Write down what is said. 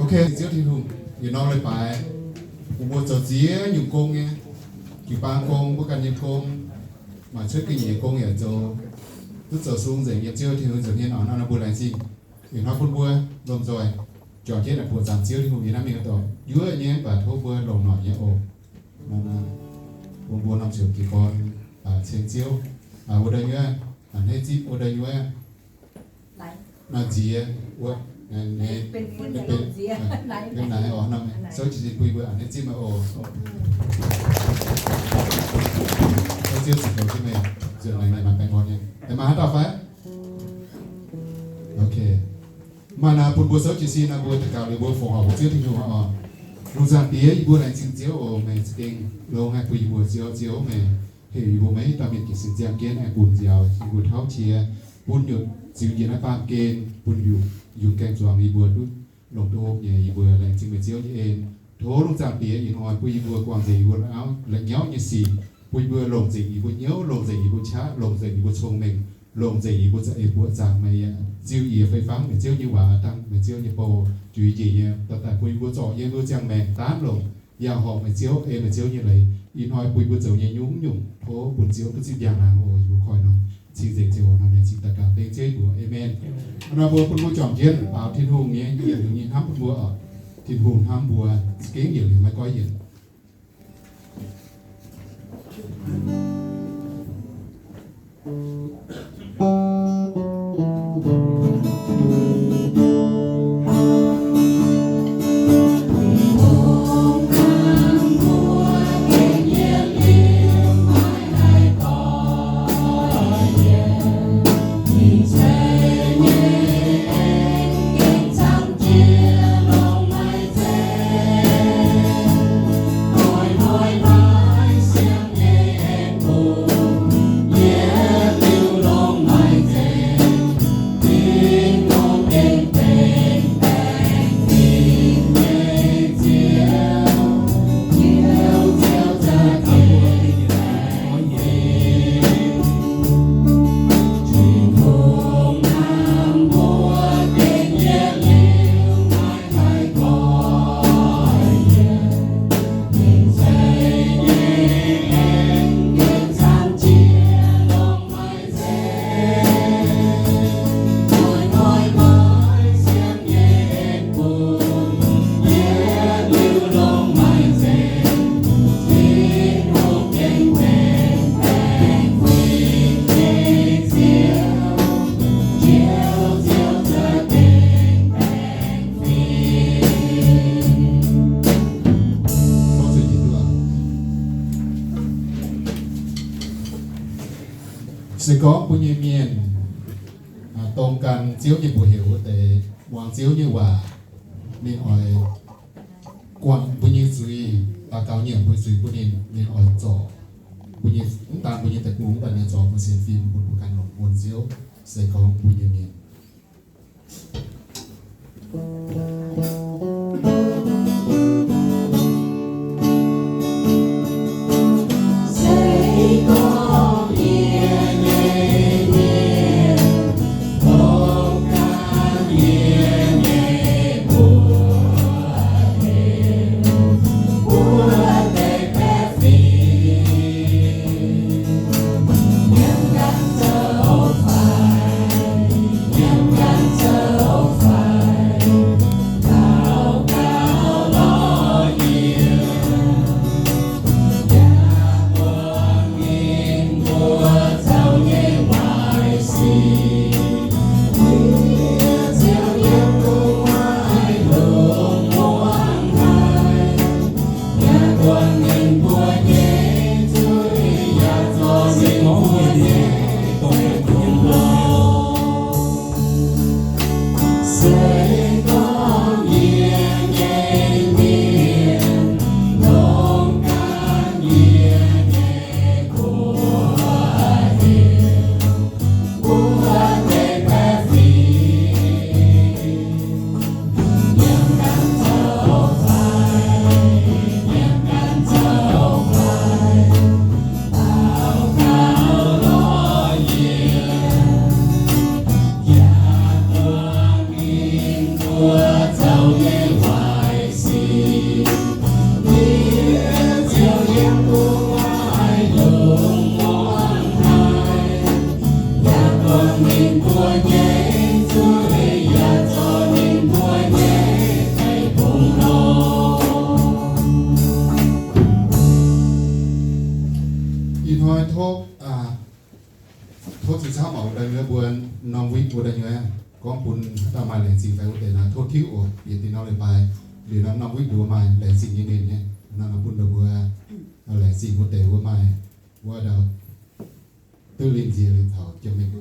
Ziouv Tin-Hungh, yietc norm leiz-baaix, mbuo zoux ziex nyungc gong nyei, jiu-baang gong, mbuo ganh nyei gong, maaih cuotv ga'nyiec nyei gong yaac zoux, duqv zoux sung nzengc yiem Ziouv Tin-Hungh nza'hmien oc. Hnangv naaic bun laengz zingh, ih hnoi bun mbuo lomh nzoih juangc jienv naaic buoqc zaangc Ziouv Tin-Hungh nyei naaiv mingh doic yuov nyei, mv baac tov mbuo longc noic nyei oc. Bun mbuo norm ziouc jiez gorn ceng Ziouv. Wuov deix nyuoqv, a'hneiv zipv wuov deix nyuoqv. Naaiv nziex wuov, naaiv oc, norm souv jiez sin bun yie mbuo a'hneiv zipv maiv oc. Souv Ziouv ziouc goux jienv meih, nzuonx naaic maaih baengh orn nyei. Maaih haaix dauh fai? Ok. Maaih naaic bun mbuo souv jiez sin naaic, mbuo daux gaux liuz mbuo fongc horc mbuo Ziouv Tin-Hungh oc. Lungh zaangc Diex, yie mbuo laengz zingh Ziouv oc, meih za'gengh longx haic bun yie mbuo Ziouv. Ziouv, meih heuc yie mbuo maiv dauh mienh jiez sin ziangh jienv aengx gunx nziaaux yie mbuo tauv qiex, bun nyutc ziux njiec naaiv baamh gen, bun yungz, yungz gaengh zuangx yie mbuo duqv longc duqv hopv nyei. Yie mbuo laengz zingh meih Ziouv nyei en. Tov lungh zaangc Diex ih hnoi bun yie mbuo guangc nzengc yie mbuo la'nyauv nyei sic, bun yie mbuo longc nzengc yie mbuo hnyouv, longc nzengc yie mbuo qaqv, longc nzengc yie mbuo cong-mengh, longc nzengc yie mbuo za'eix buoqc zaangc meih yaac ziux yie fei fangv meih Ziouv nyei waac, dangh meih Ziouv nyei bou, juix njiec nyei dorh daaih bun yie mbuo zorc yie mbuo ziangh maengc daanv longc, yangh horpc meih Ziouv, ei meih Ziouv nyei leiz. Ih hnoi bun yie mbuo zoux nyei nyungc-nyungc, tov bun Ziouv duqv zipv njang-laangc oc. Yie mbuo koiv nor cing-nzengc ziouc nor laengz zingh daux gaux dengv Ziouv yie mbuo. Aamen. Hnoi mbuo bun mbuo juangc jienv baaux Tin-Hungh nyei, yietc nyungc nyei hnamv bun mbuo oc. Tin-Hungh hnamv mbuo, za'gengh yietc liuz maiv goiv yienc. Se gorngv mbuo nyei mienh dongh gan Ziouv nyei mbuox heuc wuov deix, muangx Ziouv nyei waac, ninh oix guangc mbuo nyei zuiz, daux gaux nyiemc mbuo zuiz bun ninh, ninh oix zorc mbuo nyei, mv daan mbuo nyei deic-bung, mv baac ninh zorc mbuo sienx fim bun mbuo ganh longc wuonh Ziouv, se gorngv mbuo nyei mienh. ninh mbuo nyei zuiz yaac zoux ninh mbuo nyei deic-bung nor. Ih hnoi tov, tov cing caux mangc wuov deix nyuoz mbuo norm witv wuov deix nyuoz gorngv bun haaix dauh maaih laengz zingh fai wuov deix nor tov tiuv oc. Yietc diuh norm leiz-baaix liuz nor norm witv nduov maaih laengz zingh nyei mienh nyei, nor bun ndau mbuo laengz zingh wuov deix wuov maaih wuov ndau duqv linh nziex liuz taux jiem mingh.